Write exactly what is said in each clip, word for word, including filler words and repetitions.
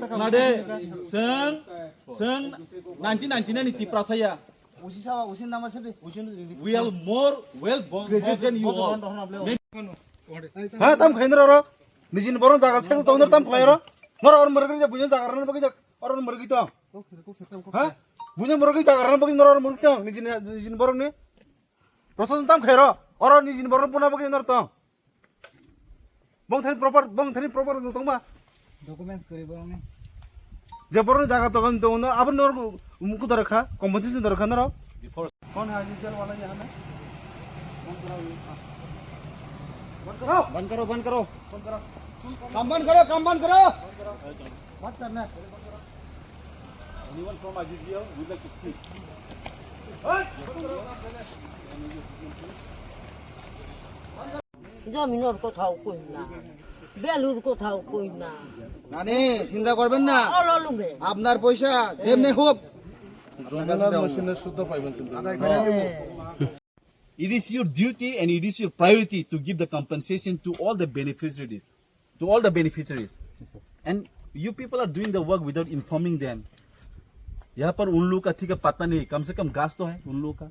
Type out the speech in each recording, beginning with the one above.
Nade, seng, seng, nineteen ninety-nine ni Tiprasa ya. We are more well graduated than you all. Ha, tam khain ro ro. Nijin borong jaga seng tong tam khlai ro. Nor or murgi ja bunya jaga ran bagi jak or murgi to. Ha? Bunya murgi jaga ran bagi nor or murgi to. Nijin nijin borong ni. Prosesan tam khairo. Oro ni jin borok puna bagwi nor tong. Bong thani proper, bong thani proper no tongba. Documents kori borok ni. Je borok ni jaga tong tong no abo nor muku dor kha, compensation dor kha noro. Kon hai jel wala ya hame. Ban karo, ban karo. Kam ban karo, kam ban karo. Mat karna. Anyone from I G G L would like to speak? জমিনর কথাও কই না, বেলুর কথাও কই না। নানি, চিন্তা করবেন না। অল লুমে। আপনার পয়সা যেমনি হোক। জমিন আর মেশিনের সুদ্ধ পাইবেন চিন্তা করবেন না। It is your duty and it is your priority to give the compensation to all the beneficiaries, to all the beneficiaries. And you people are doing the work without informing them. यहाँ पर उन लोगों का ठीक है पता नहीं, कम से कम घास तो है उन लोगों का।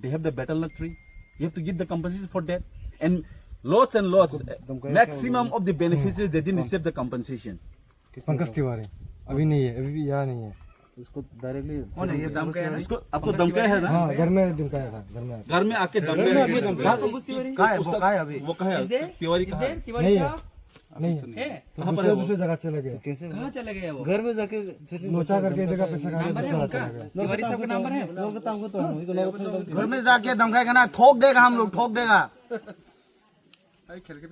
They have the betel nut tree. You have to give the compensation for that. And lots and lots, maximum of the beneficiaries, they didn't receive the compensation. Pankaj तिवारी अभी नहीं है, अभी भी यहाँ नहीं है। इसको डायरेक्टली कौन है ये? धमकाया है? इसको आपको धमकाया है ना? हाँ, घर में धमकाया था, घर में। घर में आके धमकाया है। कहाँ है वो? कहाँ है अभी? वो कहाँ है? तिवारी कहाँ है? तिवारी नहीं है। साहब? नहीं है। है? तो कहाँ पर दूसरे, है वो? दूसरे जगह चले गए। कैसे? कहाँ चले गए वो? घर में जाके फिर लोचा करके इधर का पैसा खा के नंबर है दूसरा उनका? चला गया। तिवारी साहब का नंबर है? लोग तो हमको तो, हमको तो घर में जाके धमकाएगा ना, ठोक देगा हम लोग, ठोक देगा।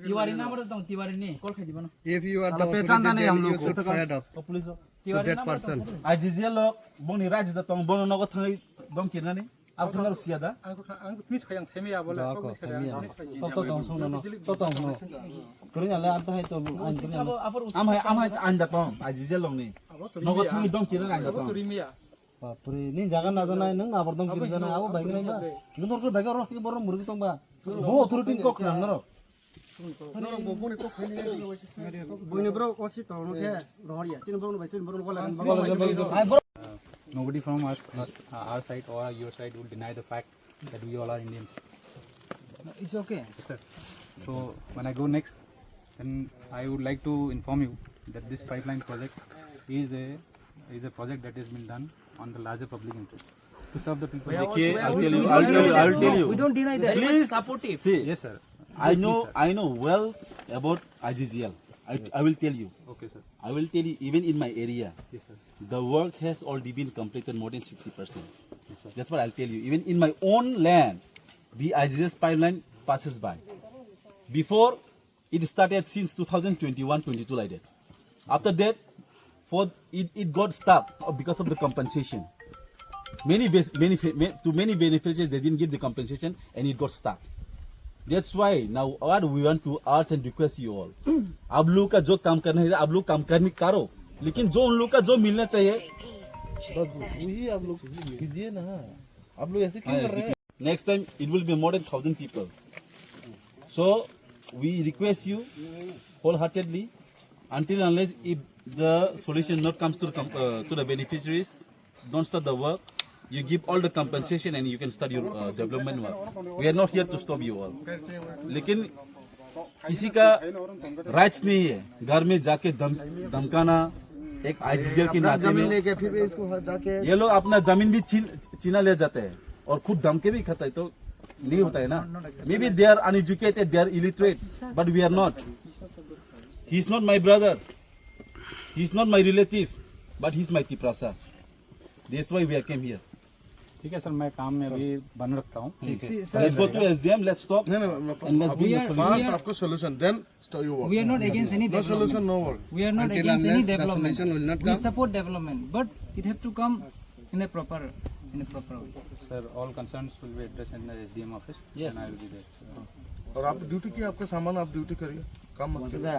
तिवारी नंबर तो तिवारी नहीं, कॉल खाई दीबो ना। If you are the authority, then you should fire up to that person. Tiwari number tong. Aji jelo boni raji da tong, bono nogo thangwi dom kirnani. Ang thang aro siya da. Ang thang, ang twis khayang themi ya bole. Tok tok tong song no, tok tong no. Kuri nyale ang thai to ang kuri nyale. Am hai, am hai ang da tong. Aji jelo ni. Nogo thangwi dom kirnani ang da tong. Bapre, ni jaga na janai nang nabar dom kiri janai abo bai nai ba. Nang dor ko daga ro ki borom murgi tong ba. Bo authority ko khna naro. Boini bro osi to no khe rohoriya, chini bro no bai chini bro no bola. Nobody from us, not, uh, our side or your side will deny the fact that we all are Indians. It's okay. Yes, sir. So when I go next, then I would like to inform you that this pipeline project is a, is a project that has been done on the larger public interest to serve the people. देखिए, I'll tell you, I'll tell you, I'll tell you. We don't deny that. Please. Supportive. See, yes, sir. I know, I know well about I G G L. I, I will tell you. Okay, sir. I will tell you, even in my area, yes, sir, the work has already been completed more than sixty percent. Yes, sir. That's what I'll tell you. Even in my own land, the I G S pipeline passes by. Before, it started since two thousand twenty-one twenty-two like that. After that, for it, it got stuck because of the compensation. Many, ves- many, fe- ma- to many beneficiaries, they didn't give the compensation and it got stuck. That's why now what we want to ask and request you all. आप लोग का जो काम करना है, आप लोग काम करने करो, लेकिन जो उन लोग का जो मिलना चाहिए, बस वही आप लोग कीजिए ना। आप लोग ऐसे क्यों कर रहे हैं? Next time it will be more than thousand people. So we request you wholeheartedly, until unless if the solution not comes to the com- uh, to the beneficiaries, don't start the work. You give all the compensation and you can start your uh, development work. We are not here to stop you all. लेकिन किसी का राइट्स नहीं है घर में जाके धम, धमकाना। एक आईजीजीएल के नाते में लेके फिर भी इसको जाके ये लोग अपना जमीन भी छीन छीना ले जाते हैं और खुद धमके भी खाता है, तो नहीं होता है ना। Maybe they are uneducated, they are illiterate, but we are not. He is not my brother, he is not my relative, but he is my Tiprasa. That's why we are came here. ठीक है सर, मैं काम में अभी बंद रखता हूँ। ठीक है। Let's go to SDM, let's talk and let's bring the solution. First आपको solution, then start your work. We are not against any development. No solution, no work. We are not against any development. We support development, but it have to come in a proper, in a proper way. Sir, all concerns will be addressed in the SDM office. Yes. And I will be there. और आप ड्यूटी किया, आपका सामान आप ड्यूटी करिए, काम मत कीजिए।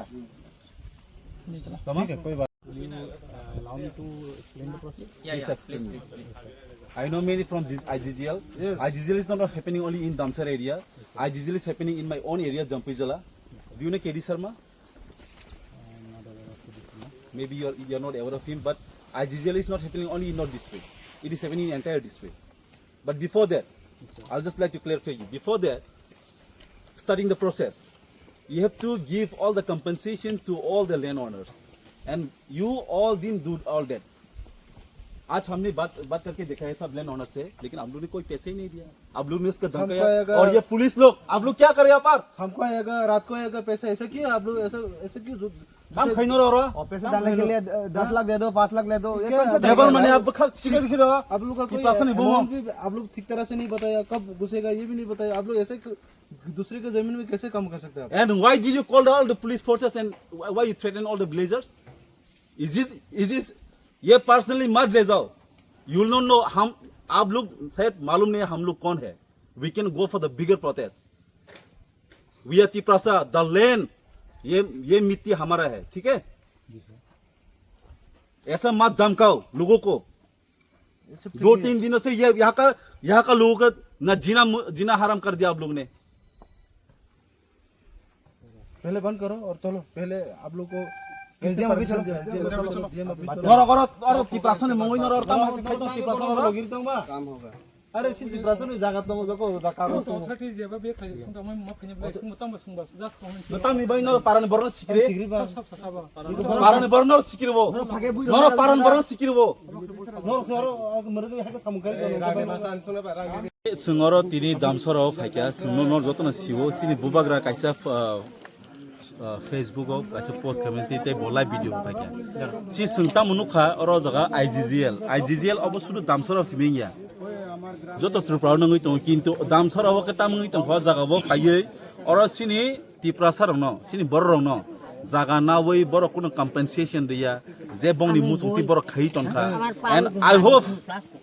Will you, uh, allow me to explain the process? Yeah, yeah, please, please, please. I know many from this I G G L. Yes. I G G L is not happening only in Damsar area. I G G L is happening in my own area, Jampuijala. Do you know K D Sharma? I am not aware of K D Sharma. Maybe you're, you're not aware of him, but I G G L is not happening only in North District. It is happening in entire district. But before that, I'll just like to clarify you. Before that, starting the process, you have to give all the compensation to all the landowners. And you all didn't do all that. आज हमने बात बात करके देखा है सब land owner से, लेकिन आप लोगों ने कोई पैसे ही नहीं दिया। आप लोग ने उसका धमकाया। हमको आएगा। और ये पुलिस लोग, आप लोग क्या कर रहे हैं यहाँ पर? हमको आएगा, रात को आएगा पैसा, ऐसा क्यों आप लोग, ऐसा ऐसा क्यों? काम खैनो र र। और पैसे डालने के लिए, अ, दस लाख दे दो, पाँच लाख दे दो, ये क्या कौन सा है? लेबर माने आप खा सिगरेट खिरो। आप लोग का कोई कितना से नहीं बोलो? अमाउंट भी आप लोग ठीक तरह से नहीं बताया, कब घुसेगा ये भी नहीं बताया। आप लोग ऐसे क-, दूसरे के जमीन में कैसे काम कर सकते हैं आप? And why did you call all the police forces and why, why you threaten all the villagers? Is this, is this, ये पर्सनली मत ले जाओ। You will not know, हम, आप लोग शायद मालूम नहीं है हम लोग कौन है। We can go for the bigger protest. We are Tiprasa, the land, ये ये मिट्टी हमारा है, ठीक है? ऐसा मत धमकाओ लोगों को। दो तीन दिनों से ये यहाँ का यहाँ का लोगों का ना जीना मु- जीना हराम कर दिया आप लोग ने। पहले बंद करो और चलो, पहले आप लोग को कैसे परमिशन दिया? Noro goro oro Tiprasa ni mungwi noro tam hai khai tong Tiprasa noro. काम होगा। अरे सिन Tiprasa ni jaga tong, joko jaga tong. Authority jeba be khai sung tamo ma phine blai sung tamo sung bas just comment. Tam ni bai noro parani borno sikri. Sikri ba. Sab sab sab. Parani borno sikri bo. Noro parani borno sikri bo. Noro soro murgi hai samung khai. Sung oro tini Damsoro phaikha, sung no nor jotono siwo, sini bubagra kaisa, ah, ah, Facebook o kaisa post khaimani tei, tei bo live video phaikha. Si sung tamo nukha oro jaga I G G L, I G G L obo sudu Damsoro simi wngya. Joto Tripura o nungwi tongo, kintu Damsoro o khe tamo wngwi tongkha o jaga bo phaiwi oro sini Tiprasa rokno, sini borok rokno jaga nawi borok kuno compensation riya, je bongni musung twi borok khai tongkha. And I hope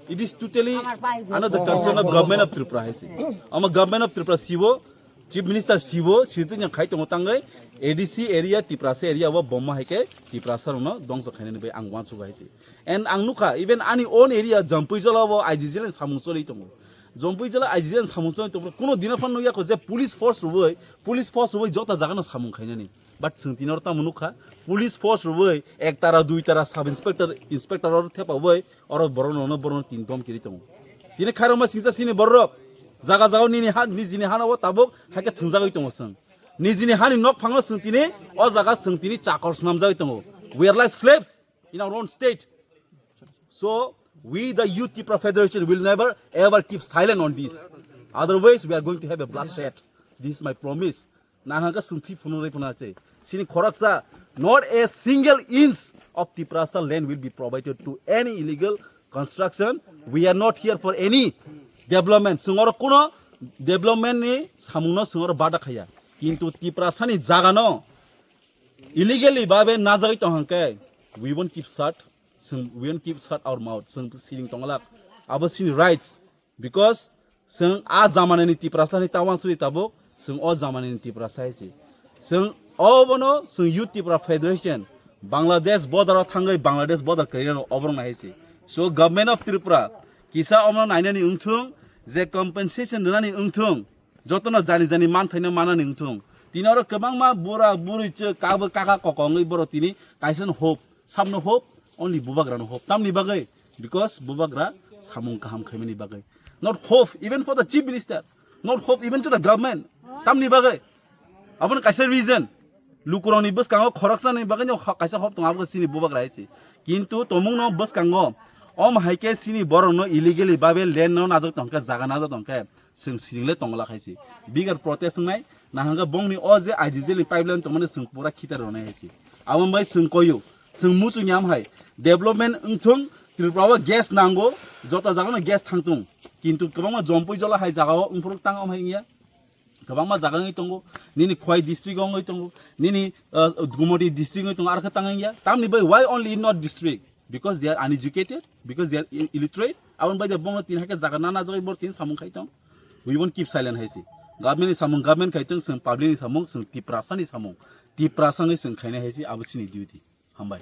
it is totally under the concern of government of Tripura hai se. Omo government of Tripura sibo, Chief Minister sibo, sitwi yang khai tongo tangwi A D C area, Tiprasa area o bomma hai khe Tiprasa rokno dongso khainani bai ang uansuk hai se. And ang nukha, even ani own area Jampui jala o I G G L ni samung choli tongo. Jampui jala I G G L ni samung choli tongo. Kuno dino phan nukya kho je police force rwui, police force rwui jota jaga no samung khainani. But chwng tini oro tamo nukha, police force rwui ek tara, dui tara, sub inspector, inspector oro thepaui oro borok no, borok no tin dom kiri tongo. Tini khairokma singsa sini borok jaga jaga nini ha, nijini hana o tabuk hai khe thwngjagwi tongo chwng. Nijini hani nok phango chwng tini o jaga chwng tini chakor swnamjagwi tongo. We are like slaves in our own state. So we, the Youth Tipra Federation, will never ever keep silent on this. Otherwise, we are going to have a bloodshed. This is my promise. Nahangka sungthi phunung rai phunung se. Sini khoroksa, not a single inch of Tiprasa land will be provided to any illegal construction. We are not here for any development. Sungoro kuno development ni samungno sungoro bada khaya. Kintu Tiprasa ni jaga no illegally babe najagwi tong hangke, we won't keep shut. Sung, we won't keep shut our mouth. Sung siring tonglak. Abo sini rights. Because sung a jamani ni Tiprasa ni tawang suri tabuk, sung o jamani ni Tiprasa hai si. Sung o bono sung Youth Tipra Federation, Bangladesh border o thangwi Bangladesh border kwrwi rano oborok nai hai si. So government of Tripura kisa omo nainani wngthung, je compensation rwnani wngthung, jotono jani jani manthaino manani wngthung. Tini oro kwbangma bura buri chwk kabo kaka koko wngwi borok tini kaisa no hope, samno hope, only bubagra no hope. Tamni bagwi? Because bubagra samung kaham khaimani bagwi. Not hope even for the chief minister, not hope even to the government. Tamni bagwi? Aboni kaisa reason. Lukurokni bwskango khoroksani bagwi no kaisa hope tongo, abo chini bubagra hai se. Kintu tomungno bwskango om hai khe chini borokno illegally babe land no najak tongkhe, jaga najak tongkhe. Chwng siringle tongla khai se. Bigger protest wngnai, nahangkhe bongni o je I G G L ni pipeline tongmani chwng pura khitar rwnai hai se. Abo bai chwng koyo, chwng muchung yam hai. Development wngthung, Tripura o gas nango, joto jagano gas thangthung. Kintu kwbangma Jampui jola hai jagao wngphuru tang om hai wngya. Kwbangma jaga wngwi tongo, nini Khowai district o wngwi tongo, nini, uh, Gumoti district wngwi tongo, arokhe tang wngya. Tamni bai why only in North district? Because they are uneducated, because they are i-, illiterate. Aboni bai je bongno tin hakhe jaga nana jagwi bor tin samung khai tong. We won't keep silent hai se. Government ni samung government khai tong, chwng public ni samung, chwng Tiprasa ni samung. Tiprasa ni chwng khainai hai se, abo chini duty. Hambai.